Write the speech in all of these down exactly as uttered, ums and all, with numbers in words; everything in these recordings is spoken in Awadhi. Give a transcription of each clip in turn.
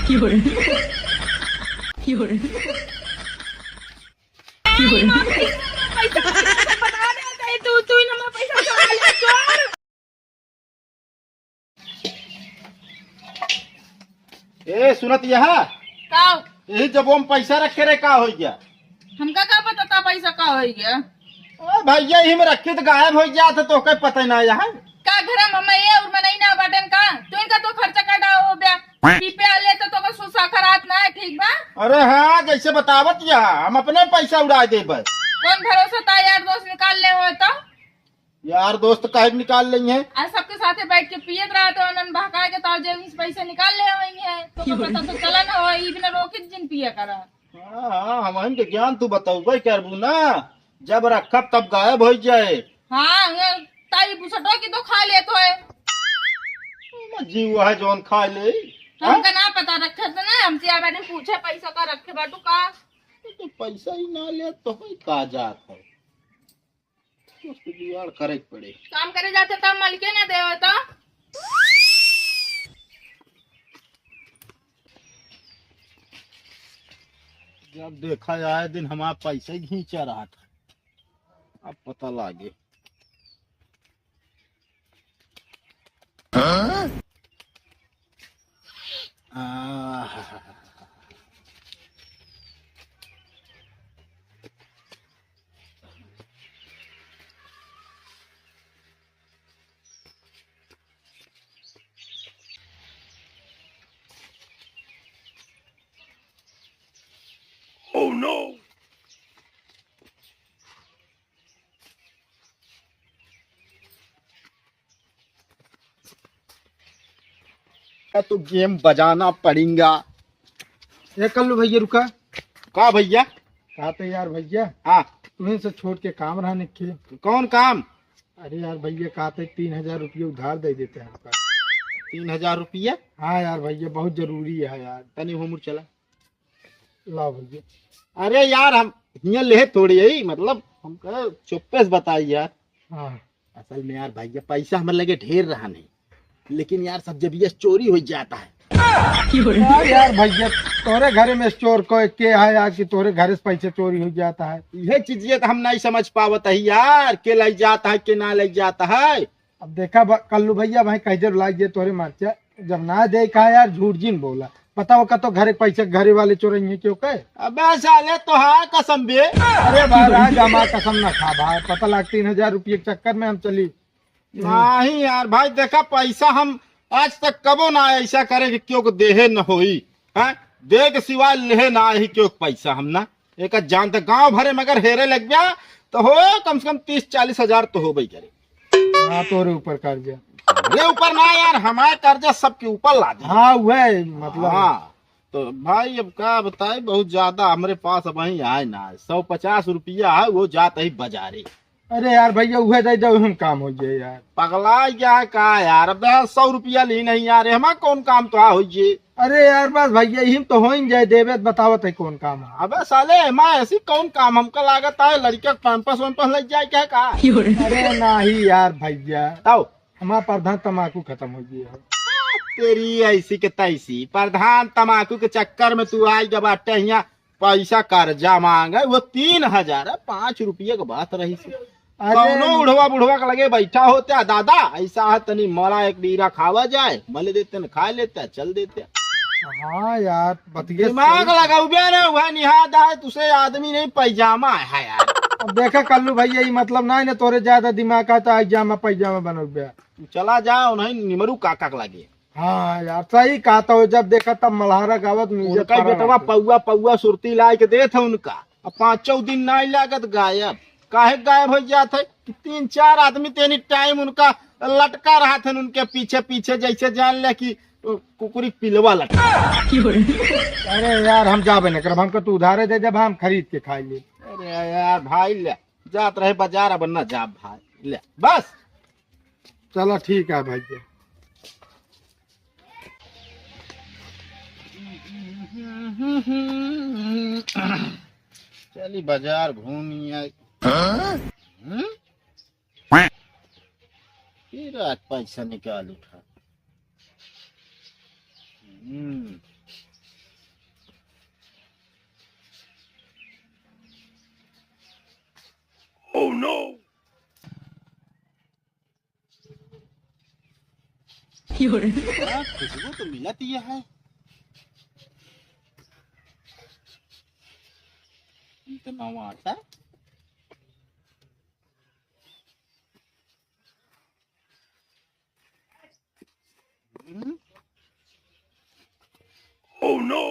पैसा, पैसा बता दे, तू, तू ही ना पैसा उठा ले, चोर। ए, सुनत यह? का? यही जब हम पैसा रखे रहे, का हो गया? हमका का पता था पैसा का हो गया? ओ भैया, यही में रखी तो गायब हो गया था, तो कोई पता ही ना यहाँ। का घर में हमें ये और मनई ना बाटन का? तू इनका तो खर्चा काटा हो बे। पी पे आ ले तो, तो का सुसा खराब ना है, ठीक बा? अरे हाँ, जैसे बतावत या, हम अपने पैसा उड़ा देबे। कौन भरोसा था यार, दोस्त निकाल ले हो तो? यार दोस्त काहे के निकाल लेंगे? आज सबके साथे बैठ के पियत रहा तो उन्हन बहका के तो जेब से पैसा निकाल ले होई है। तो का पता तो चला ना हो, ई बिना रोकित जिन पिया करा। हाँ, हाँ, हमहन के ज्ञान तू बतौबे करबू ना, जब रखब तब गायब हो जाए। हाँ, ये ताई बुसटो की तो खा लेत होए। जीव है जौन खा ले। तो हाँ? हमका ना पता रखे तो ना, हमसे आ बाटे पूछे पैसा का रखे बाटू का? तो पैसा ही ना ले तो होई का जात है? कुछ तो जुगाड़ करे के पड़े। काम करे जाते तब मलिके ना देवे तो। जब देखा आए दिन हमार पैसे ही खींचा रहा था, अब पता लागे। आह। Oh no! का तो गेम बजाना पड़ेगा। ए कल्लू भैया रुका। का भैया? कहते यार भैया, हाँ। तुम्हें से छोड़ के काम रहा निखे। कौन काम? अरे यार भैया, कहते तीन हजार रुपये उधार दे देते हैं हमका। तीन हजार रुपया? हाँ यार भैया, बहुत जरूरी है यार। तनी होमुर चला। लाओ भैया। अरे यार, हम हियाँ लेहे थोड़ी है, मतलब हमका चुप्पे से बताई यार। हाँ। असल में यार भैया, पैसा हमरे लगे ढेर रहा नहीं, लेकिन यार सब जब ये चोरी हो जाता है। हाँ यार भैया, तोरे घरे में चोर को के है यार कि तोरे घरे से पैसा चोरी हो जाता है? यह चीज ये तो हम नहीं समझ पावत है यार, के ले जाता है, के ना ले जाता है। अब देखा ब-, कल्लू भैया भाई कह जब लाग गए तोरे मरचा, जब ना दे कहा यार झूठ जिन बोला, पता हो का तो घरे पैसे घरे वाले चोरइये क्यों के? अबे साले तो हाँ कसम बे। अरे भाई राज हमार कसम ना खा भाई, पता लाग तीन हजार रुपये के चक्कर में हम चली। नहीं यार भाई, देखा पैसा हम आज तक कबो ना ऐसा करे कि क्यों को देहे न होई, हैं? दे के सिवाय लेहे ना ही क्यों पैसा हम ना। एक जानते गांव भरे मगर हेरे लग गया तो हो कम से कम तीस चालीस हजार तो हो भाई करे। हाँ, तोरे ऊपर कर्जा। रे ऊपर ना यार, हमारे कर्जा सबके ऊपर ला दे। हाँ, वह मतलब। हाँ, तो भाई अब का बताए, बहुत ज्यादा हमरे पास अब वहीं आए ना, सौ पचास रुपया है, वो जात ही बाजारे। अरे यार भैया, उहे दे दो, हम काम हो जाए यार। पगला गया है का यार? अब यार सौ रुपया ली नहीं यार, हमारा कौन काम तो आ हो ये? अरे यार बस भैया, यही तो हो ही जाए, देवे तो बतावत है कौन काम है। अबे साले, हमारा ऐसी कौन काम? हमका लागत है लड़के के पैम्पस वैम्पस लग जाए क्या का? अरे नहीं यार भैया, आओ। हमारा प्रधान तमाकू खत्म हो गया है। तेरी ऐसी के तैसी, प्रधान तमाकू के चक्कर में तू आई जब बाटे हियाँ पैसा कर्जा मांगे, वो तीन हजार है, पाँच रुपये के बात रही से। अरे कौनो उढ़वा बुढ़वा के लगे बैठा होता, "दादा, ऐसा है, तनी मला एक बीरा खावा जाए," मले देते न, खा लेते, चल देते। हाँ यार, बतिया दिमाग सही। लगाउबे ना, वह निहाद है, तुसे आदमी नहीं, पैजामा है यार। अब देखा कल्लू भैया, ये मतलब ना है ना, तोरे ज्यादा दिमाग का तो पैजामा, पैजामा बनउबे। तू चला जा, उन्हें निमरू काका के लगे। हाँ यार, सही कहा तो, जब देखा तब मल्हारा गावत music उनका ही पड़ा बेटवा रहता। पौआ पौआ सुरती लाए के देत है उनका। अब पाँचों दिन नाई लागत गायब। काहे गायब हो जात है कि तीन चार आदमी तेनी time उनका लटका रहा थे उनके पीछे पीछे, जैसे जान ले कि कुकुरी पिलवा लटका। अरे यार, हम जाबे न करब, हमको तू उधारे दे, जब हम खरीद के खाई ले। अरे यार भाई, ले जात रहे बाजार, अब न जा भाई, ले बस। चला ठीक है भाई। चली बाजार घूमी आई। हम्म? फिर आज पैसा निकाल उठा। हम्म। हाँ, खुशबू तो मिलत ही है। इतना वाटा। हम्म। Oh no!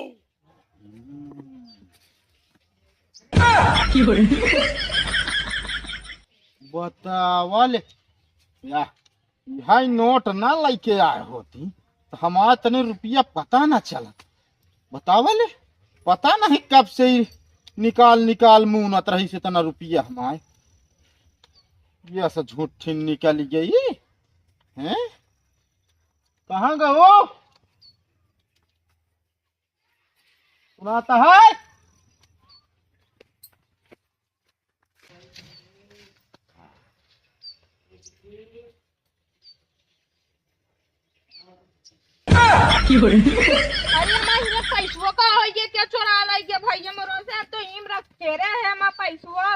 बतावा ले, या, यही नोट ना लइके आए होती, तो हमार तने रुपया पता ना चलत। बतावा ले, पता नहीं कब से ही निकाल निकाल मूनत रही से तना रुपया हमार। ये ऐसा झूठी निकल गई, हैं? कहाँ गए हो? सुनाता है? अरे माँ, ये पैसवा का हो गया, क्या चोरा लाई गया भैया मोरो से? अब तो ईम रखे रहे हैं माँ पैसवा।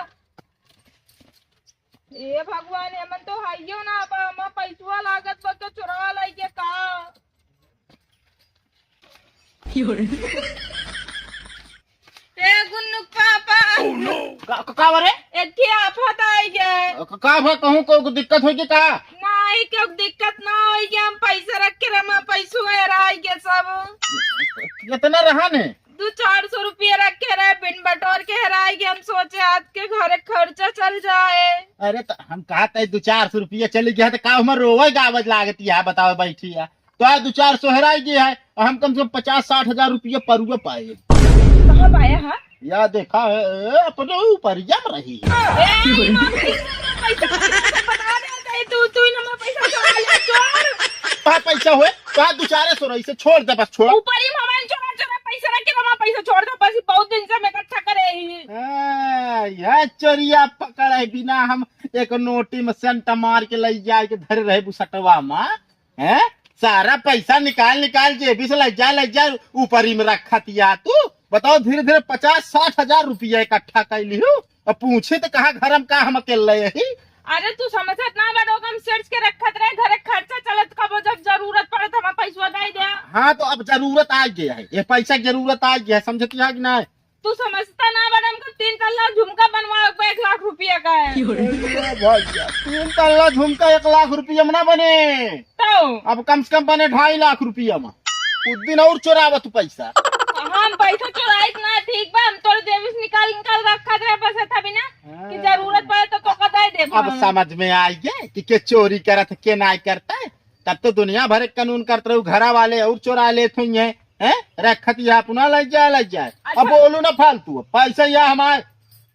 ए भगवान, एमन तो हइयो ना, अब माँ पैसवा लागत बा, क्या चोरा लाई गया का? ए गुन्नू पापा। का, का, का बरे? एक ठे आफत आई गए। का, का भा कहूँ, कोई दिक्कत होई कि का? नहीं, कोई दिक्कत ना होई कि हम पैसा रख के रमा पैसू हेराई गए सब। कितना रहा ने? दो चार सौ रुपया रख के रहे, बिन बटोर के हेराई गए। हम सोचे आज के घरे खर्चा चल जाए। अरे तो हम कहा तै दो चार सौ रुपया चली गया तो का हमर रोवे गावत लागत है, बताओ बैठी है। तो आज दो चार सौ हेराई गई है और हम कम से कम पचास साठ हजार रुपया परुआ पाए। कहाँ पाया है? या देखा है, ए, अपने ऊपर जम रही है। ए, माँ, पैसा, पैसा, पैसा बता दे, तू, तू ही ना पैसा चोरा ले, चोर। कहाँ पैसा होए? कहाँ दो चार सौ रही से छोड़ दे, बस छोड़। ऊपर ही मोबाइल चोरा, चोरा पैसा रख के रमा पैसा छोड़ दे, बस बहुत दिन से हम इकट्ठा करे ही। हाँ, यह चोरिया पकड़ है, बिना हम एक नोटी में सेंटा मार के लई जाए के धरे रहे बुसटवा में। हैं? सारा पैसा निकाल निकाल जेबी से लज्जा लज्जा ऊपरी में रखत या तू। बताओ, धीरे धीरे पचास साठ हजार रुपया इकट्ठा कर लिहू। अब पूछे तो कहा घर में का हम अकेले यही। अरे तू समझत ना बा, लोग हम सेठ के रखत रहे, घरे खर्चा चलत, कबो जब जरूरत पड़त हमार पैसवा दे दे। हाँ, तो अब जरूरत आ गया है, ये पैसा की जरूरत आ गया है, समझती है कि नहीं? तू समझता ना बा, हमको तीन तल्ला झुमका बनवा के एक लाख रुपया का है। अरे भैया, तीन तल्ला झुमका एक लाख रुपया में ना बने। तो? अब कम से कम बने ढाई लाख रुपया में। उस दिन और चोरावा तू पैसा। हम पैसा चोराइत ना, ठीक बा, हम तोरे जेब से निकाल निकाल रखत रहे, बस था बिना कि हाँ। जरूरत पड़े तो तोका दे देब अब हम। समझ में आई गए कि के चोरी करत है, के नाई करता है। तब तो दुनिया भर के कानून करत रहू, घरा वाले और चोरा लेत हुई हैं, हैं? रखत या अपना लग जाए, लग जाए। अच्छा। अब बोलू ना फालतू, पैसा या हमार,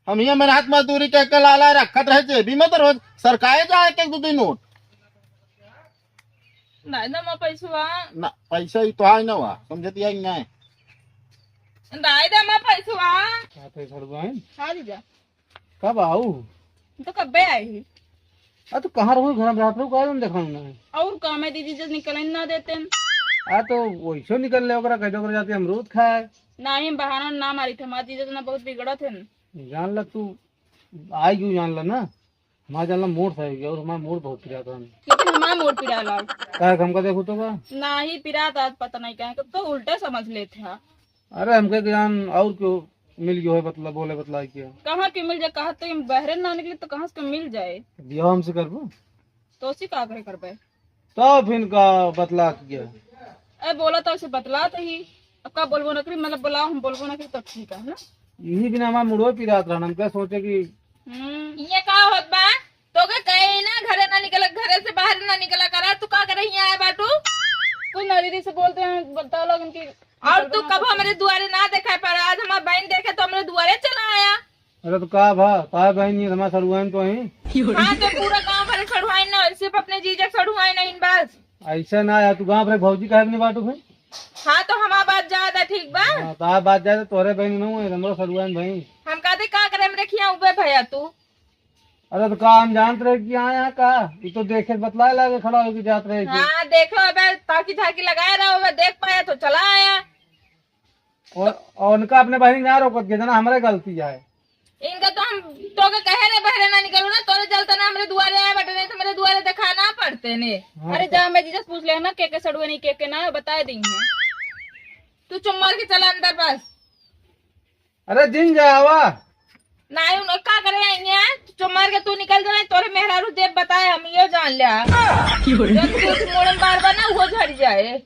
हम ये मेहनत मजदूरी कह के लाला रखत रहे जेबी में तो रोज सरकाए जाए के दो दिन नोट। नहीं ना, मैं पैसवा। ना, पैसा ही तो है ना हुआ, समझती है कि नहीं? नहीं ना, मैं पैसवा। क्या पैसा बहन? हाँ जीजा। कब आऊ? तो कब्बे आई ही। आ, तो कहाँ रहू? घर में रहत रहू, काहे तुम देखा ना? और काम है दीदी, जब निकले ना देते हैं। आ, तो वैसे निकल ले, ओकरा कह दे, ओकरा जाते अमरूद खाए। नहीं, हम बहाना ना मारी थे, हमार जीजा तो ना बहुत बिगड़त है। जान ला तू, आई क्यों जान ला ना, हमार जान ला मूड सही गया और हमार मूड बहुत पिरात रहन। लेकिन हमार मूड पिराला। काहे, हमका देखू तो का? नहीं पिरात, आज पता नहीं काहे, तो उल्टा समझ लेते हैं। अरे हमके ज्ञान और क्यों मिल गयो है, बतला, बोले बतला के। कहाँ के मिल जाए? कहा तो हम बहरे ना निकले तो कहाँ से मिल जाए? बियाह हमसे करबो? तो उसी का करे करबे? तो फिर का बतला के गया? ए, बोला तो उसे बतला तो ही। अब का बोलबो नकरी, मतलब बोलाओ, हम बोलबो नकरी तो ठीक है ना? यही बिना हमारा मुड़ो पिरात रहना, हम क्या सोचे कि हम्म, ये का होत बा? तोके कहे ना घरे ना निकला, घरे से बाहर ना निकला करा, तू का करे हियाँ आए बाटू? कुछ ना दीदी से बोलते हैं, बता लोग इनकी और तू कब हमरे दुआरे ना देखाई पड़ा, आज हमार बहिन देखे तो हमरे दुआरे चला आया। अरे तो का भा, का बहिन, ये हमार सड़ुआइन तो ही। हाँ, तो पूरा गाँव भर सड़ुआइन ना, सिर्फ अपने जीजा के सड़ुआइन नहीं बस। ऐसा ना यार, तू गाँव भर भौजी काहे नहीं बाटू भाई? हाँ, तो हमार बात ज्यादा ठीक बा। हाँ, तो आप बात ज्यादा, तोहरे बहिन ना हुए, हमरो सड़ुआइन भाई। हम कहते का करे, हमरे खिया उबे भैया तू। अरे तो का हम जानत रहे कि आए हैं का? ये तो देखे बतलाए लागे खड़ा होके जात रहे कि हाँ, देखो अबे ताकी झाकी लगाए रहो, अबे देख पाया तो चला आया। और, और उनका अपने बहन ना रोकत के जना हमरे गलती है। इनका तो हम तो के कहे रे बहरे ना निकलू ना, तोरे चलते ना हमरे दुआरे आए बटे, नहीं तो हमरे दुआरे देखा ना पड़ते। देने। हाँ, अरे तो जा, मैं जीजा से पूछ लेना, के के सड़ुए नहीं, के के ना, बताए दी है। तू चुप मार के चला अंदर बस। अरे जिन जावा। नहीं, उन का करे आई है? चुप मार के तू निकल जा, तोरे मेहरारू देव बताए, हम यो जान लिया। जौन तू मोड़म बार बार ना, वो झड़ जाए।